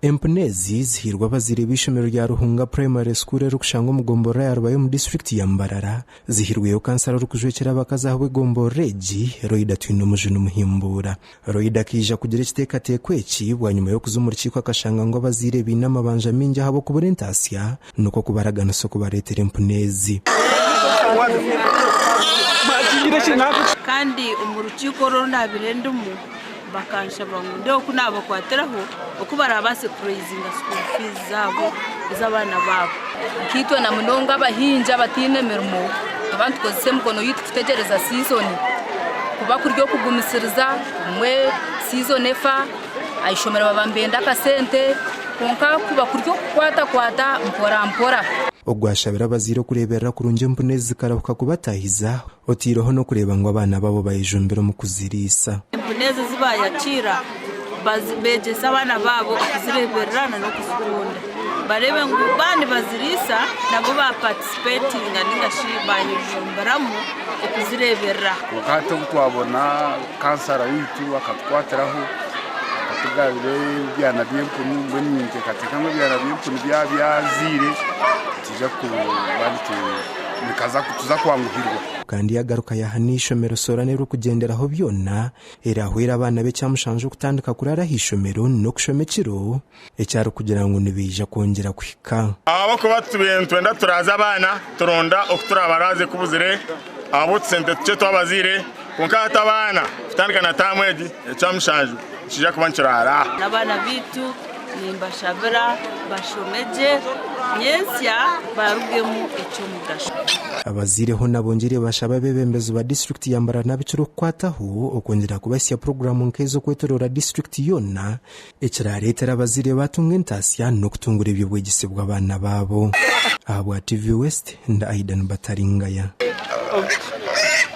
Empunu ezi zihairwe abazaire b'eishomero rya Ruhunga Primary School erikushangwa omu gomborora ya Rubaya omu disiturikiti ya Mbarara. Zihairweyo kansara orikujwekyera abakazi ahabw'egomborora egi, Loida Twinomujuni Muhimbuura. Loida akaija kugira ekiteekateeko eki bwanyima y'okuza omu rukiiko akashanga ngu abazaire baine amabanja maingi ahabw'okubura entaasya nikwo kubaraganisa okubareetera empunu ezi. Kandi omu rukiiko oru oru naabaire ndimu, Bakanshaba ngu ndeebe oku naabakwatiraho oku baraabaase kureizinga school fees zaabo ez'abaana baabo. Nkaitwe na munonga abahingi abataine mirimo nituba nitukozesa emikono yaitu kutegyereza siizoni kuba kuri okugumisiriza obumwe siizoni efa, aha ishomero baba nibenda akasente kwonka kuba kuri okukwatakwata mpora mpora. Ogu ashabire abazaire okureeberera kurungi empunu ezi zikarahuka kubataahiza Otaireho n'okureeba ngu abaana baabo bayejumbira omu kuziriisa. Empunu ezo ezi baayakiira beegyese abaana baabo okuzireeberera n'okuzikunda. Bareebe ngu baaba nibaziriisa nabo baapaatisipeetinga nainga shi baayejumbiramu okuzireeberera. Kwonka hati obu twabona kansara waitu akatukwatiraho akatugabira ebyana by'empunu mbwenu ninteekateeka ngu ebyana by'empunu byaba byazaire nitwija kuba nitu nikaza tuza kwanguhirwa. Kandi yagaruka yaha n'eishomero Soorani erikugyenderaho byona erahwera abaana b'ekyamushanju okutandika kuraara aha ishomero n'okushoma ekiro eki arikugira ngu nibaija kwongyera kuhika. Ahabw'okuba tubaire nitwenda turaaze abaana, turonda oku turaabaraaze kubuzire ahabw'otusente tukye twabazaire, kwonka hati abaana kutandika na taamu egi ekyamushanju nikiija kuba nikiraara. N'abaana baitu Nimbashabira bashome gye, nyentsya barugemu eky'omugasho. Abazaire hoona bongyeire bashaba abeebembezi ba disiturikiti ya Mbarara n'abekirikukwataho okwongyera kubahitsya puroguraamu nk'ez'okwetoroora disiturikiti yoona ekirareetere abazaire baatunga entaasya n'okutungura eby'obwegyese bw'abaana baabo. Ahabwa TV West, ndi Aidan Bataringaya.